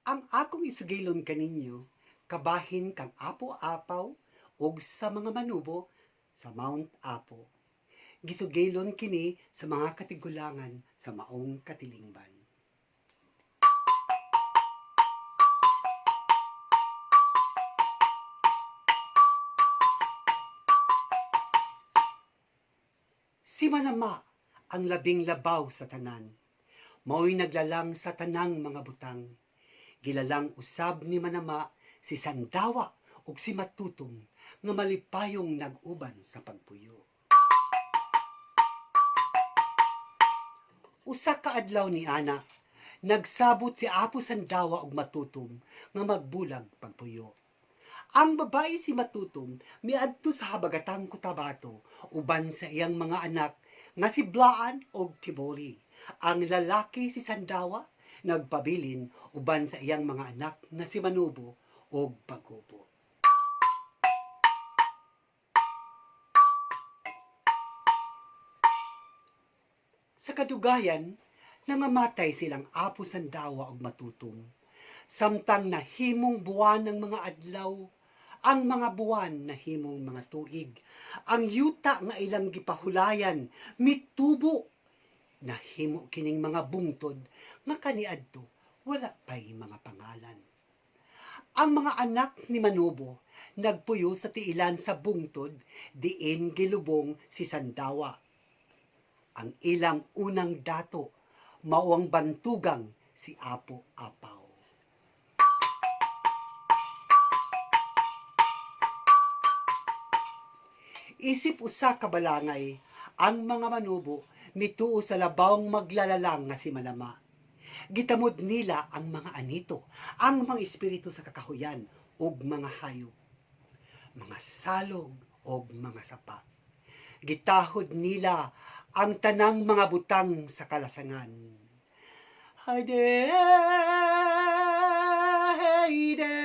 Ang akong isugilon kaninyo kabahin kang Apo Apaw ug sa mga manubo sa Mount Apo. Gisugilon kini sa mga katigulangan sa maong katilingban. Si Manama ang labing labaw sa tanan. Mao'y naglalang sa tanang mga butang. Gilalang usab ni Manama si Sandawa ug si Matutom nga malipayong nag-uban sa pagpuyo. Usa ka adlaw ni ana, nagsabot si Apo Sandawa ug Matutom nga magbulag pagpuyo. Ang babae si Matutom miadto sa habagatang Cotabato uban sa iyang mga anak nga si Blaan ug Tiboli. Ang lalaki si Sandawa nagpabilin uban sa iyang mga anak nga si Manubo ug Bagobo. Sa kadugayan, namamatay silang Apo Sandawa ug Matutom. Samtang nahimong buwan ng mga adlaw, ang mga buwan nahimong mga tuig. Ang yuta nga ilang gipahulayan mitubo. Nahimo kining mga bungtod nga kaniadto wala pay mga pangalan. Ang mga anak ni Manubo nagpuyo sa tiilan sa bungtod diin gilubong si Sandawa. Ang ilang unang dato mao ang bantugang si Apo Apaw. Isip usa ka balangay, ang mga manubo mituo sa labawng maglalalang nga si Manama. Gitamod nila ang mga anito, ang mga espiritu sa kakahuyan ug mga hayop, mga salog ug mga sapa. Gitahod nila ang tanang mga butang sa kalasangan. Hayde, hayde,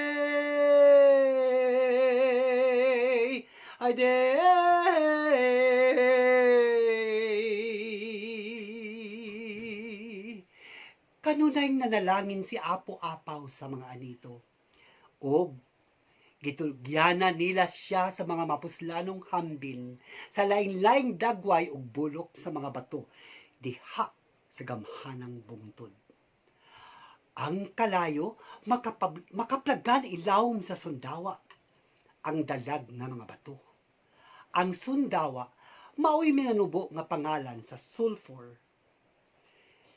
hayde. Kanunay nanalangin si Apo Apaw sa mga anito. Og gitulgyana nila siya sa mga mapuslanong hambin, sa laing-laing dagway ug bulok sa mga bato, diha sa gamhanang bungtod. Ang kalayo makaplagan ilawom sa sundawa, ang dalag nga mga bato. Ang sundawa maoy minanubo nga pangalan sa sulfur.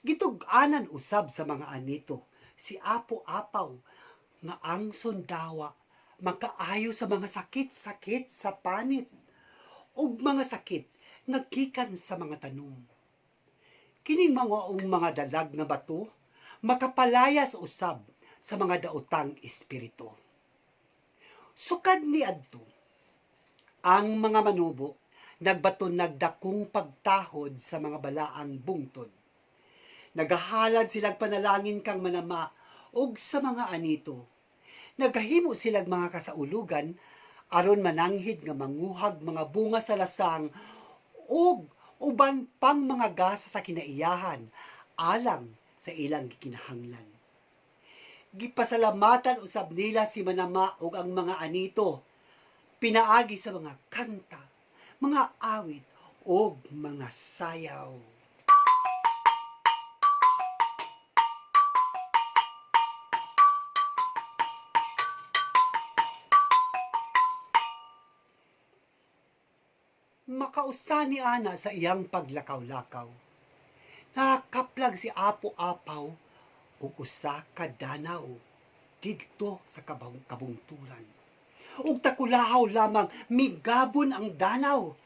Gitug-anan usab sa mga anito si Apo Apaw nga ang sundawa makaayo sa mga sakit-sakit sa panit ug mga sakit nga gikan sa mga tanom. Kining mga dalag nga bato makapalayas usab sa mga daotang espiritu. Sukad ni adto, ang mga manubo nagbato nagdakong pagtahod sa mga balaang bungtod. Nagahalad silag panalangin kang Manama ug sa mga anito. Nagahimo silag mga kasaulugan aron mananghid nga manguhag mga bunga sa lasang ug uban pang mga gasa sa kinaiyahan alang sa ilang gikinahanglan. Gipasalamatan usab nila si Manama ug ang mga anito pinaagi sa mga kanta, mga awit ug mga sayaw. Makausa ni Ana sa iyang paglakaw-lakaw. Nakakaplag si Apo Apaw ug usa ka danaw didto sa kabungturan. Ug takulahaw lamang migabon ang danaw.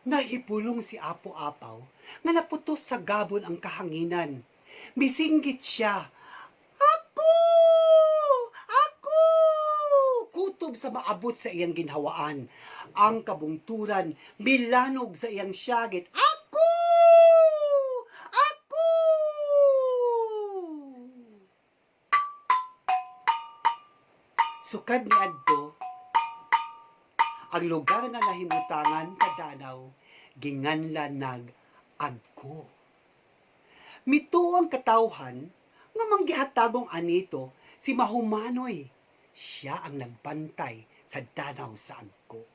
Nahipulong si Apo Apaw nga naputos sa gabon ang kahanginan. Misinggit siya, "Ako! Ako!" Kutob sa maabot sa iyang ginhawaan. Ang kabungturan milanog sa iyang syagit. "Ako! Ako!" Sukad ni adto, ang lugar nga nahimutangan sa danaw, ginganlan nag Agko. Mituo ang katawhan nga manggihatagong anito Si Mahumanoy, siya ang nagbantay sa danaw sa Agko.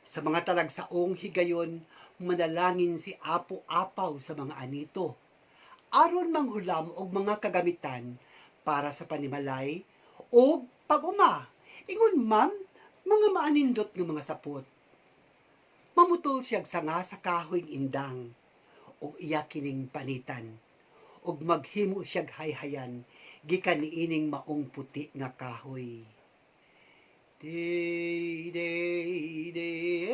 Sa mga talagsaong higayon, manalangin si Apo Apaw sa mga anito aron manghulam og mga kagamitan para sa panimalay o pag-uma. Ingon man, mga maanindot nga mga sapot. Mamutol siyag sanga sa kahoy indang og iya kining panitan ug maghimo siyag hayhayan gikan niining maong puti nga kahoy. Day, day, day.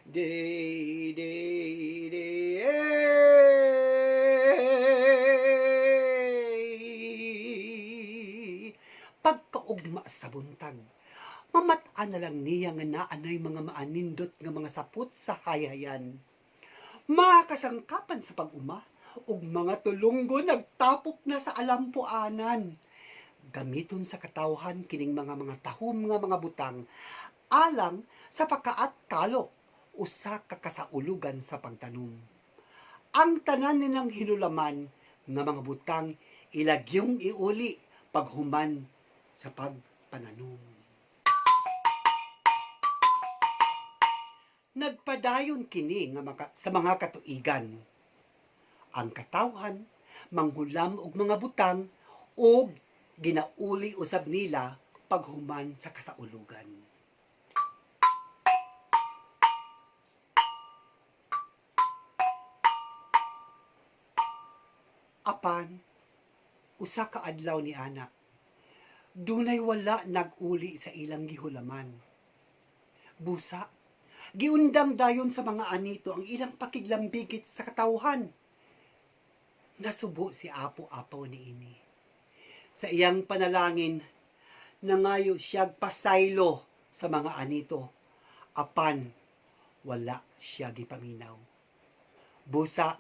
Day, day, day. Pagkaugma sa buntag, mamat-an na lang niya nga naanay mga maanindot nga mga sapot sa hayhayan. Mga kasangkapan sa pag-uma ug mga tulunggo nagtapok na sa alampuanan. Gamiton sa katawhan kining mga tahom nga mga butang alang sa pakaat kalo, usa ka kasaulugan sa pagtanom. Ang tanan nilang hinulaman nga mga butang ilagyong iuli paghuman sa pagpananom. Nagpadayon kini nga sa mga katuigan. Ang katawhan manghulam og mga butang ug ginauli usab nila paghuman sa kasaulugan. Apan usa ka adlaw ni ana, dunay wala nag-uli sa ilang gihulaman. Busa, giundang dayon sa mga anito ang ilang pakiglambigit sa katawhan. Nasubo si Apo Apaw niini. Sa iyang panalangin, nangayo siyag pasaylo sa mga anito, apan wala siya gipaminaw. Busa,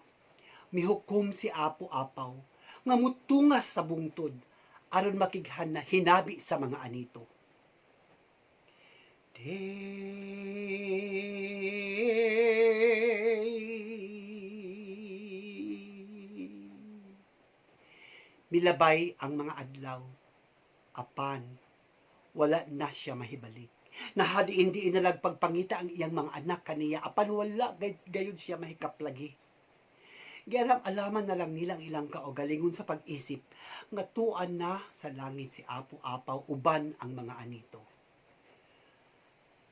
mihukom si Apo Apaw nga mutungas sa bungtod aron makighana hinabi sa mga anito. Day. Milabay ang mga adlaw, apan wala na siya mahibalik. Nahadiin-diin na lang pagpangita ang iyang mga anak kaniya, apan wala gayud siya mahikaplagi. Gialam-alaman na lang nilang ilang kaugalingon sa pag-isip nga tuan na sa langit si Apo Apaw uban ang mga anito.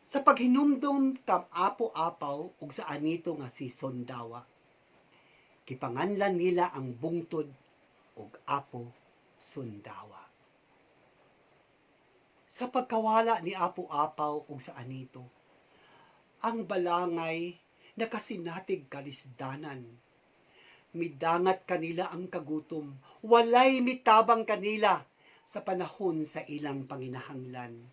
Sa paghinumdom kang Apo Apaw ug sa anito nga si Sondawa, gipanganlan nila ang bungtod og Apo Sundawa. Sa pagkawala ni Apo Apaw ug sa anito, ang balangay nakasinatig kalisdanan. Midangat kanila ang kagutom, walay mitabang kanila sa panahon sa ilang panginahanglan.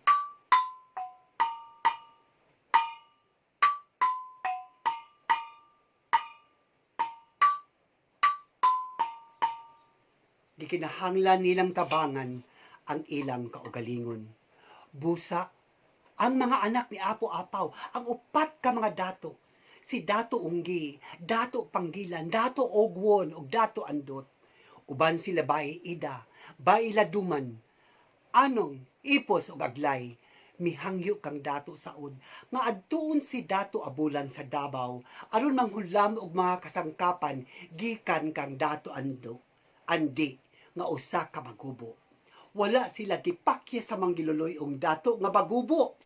Gikinahanglan nilang tabangan ang ilang kaugalingon. Busa, ang mga anak ni Apo Apaw, ang upat ka mga dato, si Dato Unggi, Dato Panggilan, Dato Ogwon, ug Dato Andot. Uban sila Bae Ida, Bae Laduman, Anong, Ipos ug Aglay, mihangyo kang Dato Saud nga adtuon si Dato Abulan sa Davao aron manghulam og mga kasangkapan gikan kang Dato Ando Andi nga usa ka magubo. Wala sila gipakya sa manggiluloy og dato nga bagubo.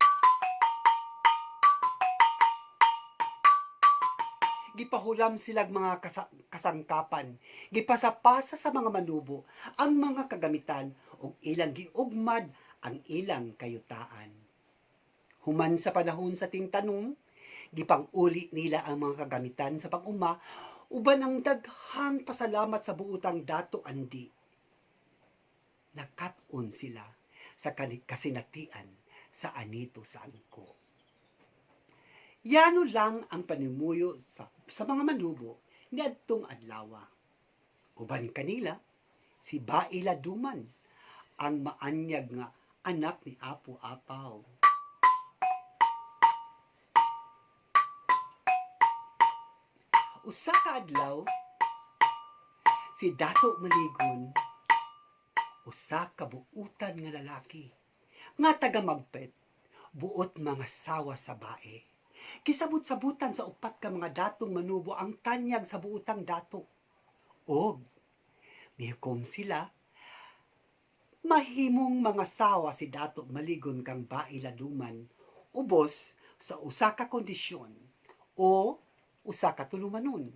Gipahulam silag mga kasangkapan, gipasapasa sa mga manubo ang mga kagamitan ug ilang giugmad ang ilang kayutaan. Human sa panahon sa tingtanom, gipang-uli nila ang mga kagamitan sa pag-uma uban ang daghang pasalamat sa buotang Dato Andi. Nakat-on sila sa kasinatian sa anito sa angko. Yano lang ang panimuyo sa mga manubo niadtong adlawa. Uban kanila, si Baila Duman, ang maanyag nga anak ni Apo Apaw. Usa ka adlaw, si Dato Maligon, usa ka buutan nga lalaki, nga taga Magpet, buot mga sawa sa bae. Kisabot-sabutan sa upat ka mga datong manubo ang tanyag sa buutang dato. Og mihukom sila, mahimong mga sawa si Dato Maligon kang Bae Laduman ubos sa usa ka kondisyon o usa ka tulumanon.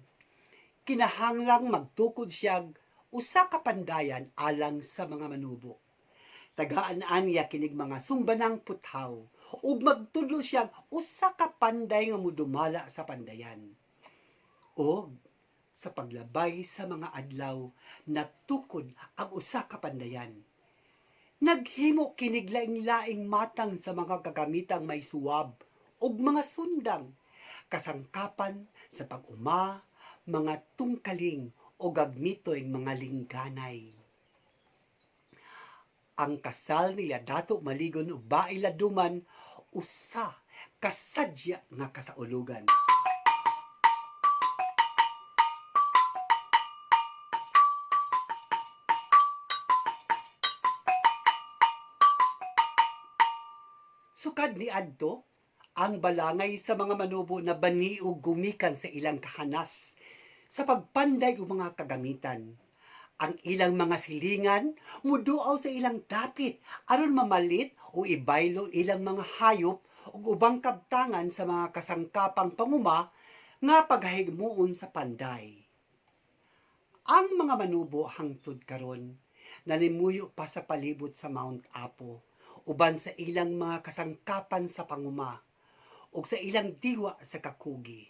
Kinahanglang magtukod siyag usa ka pandayan alang sa mga manubo. Tagaan niya kinig mga sumbanang puthaw ug magtudlo siya usa ka panday nga mudumala sa pandayan. Og sa paglabay sa mga adlaw, natukod ang usa ka pandayan. Naghimo kinig laing-laing matang sa mga kagamitang may suwab ug mga sundang, kasangkapan sa pag-uma, mga tungkaling o gagmitoy mga lingganay. Ang kasal nila Dato Maligon ug Bae Laduman usa kasadya nga kasaulugan. Sukad ni adto, ang balangay sa mga manubo na baniog gumikan sa ilang kahanas sa pagpanday og mga kagamitan. Ang ilang mga silingan muduaw sa ilang dapit aron mamalit o ibaylo ilang mga hayop ug ubang kabtangan sa mga kasangkapang panguma nga paghigmuon sa panday. Ang mga manubo hangtod karon nalimuyo pa sa palibot sa Mount Apo uban sa ilang mga kasangkapan sa panguma ug sa ilang diwa sa kakugi.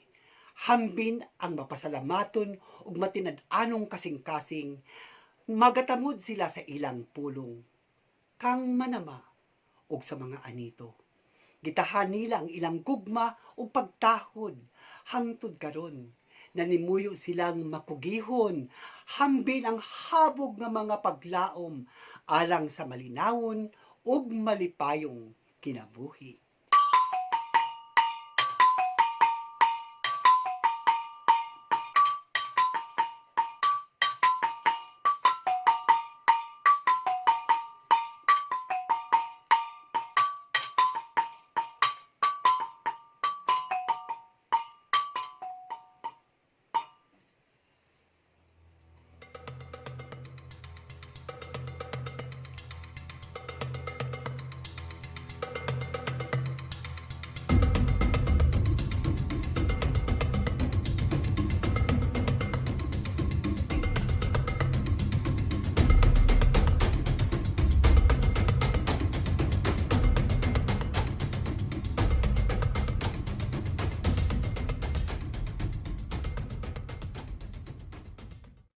Hambin ang mapasalamaton ug matinad-anong kasing-kasing, magatamod sila sa ilang pulong kang Manama ug sa mga anito. Gitahan nila ang ilang gugma ug pagtahod hangtod karon. Nanimuyo silang makugihon, hambin ang habog nga mga paglaom alang sa malinawon ug malipayong kinabuhi.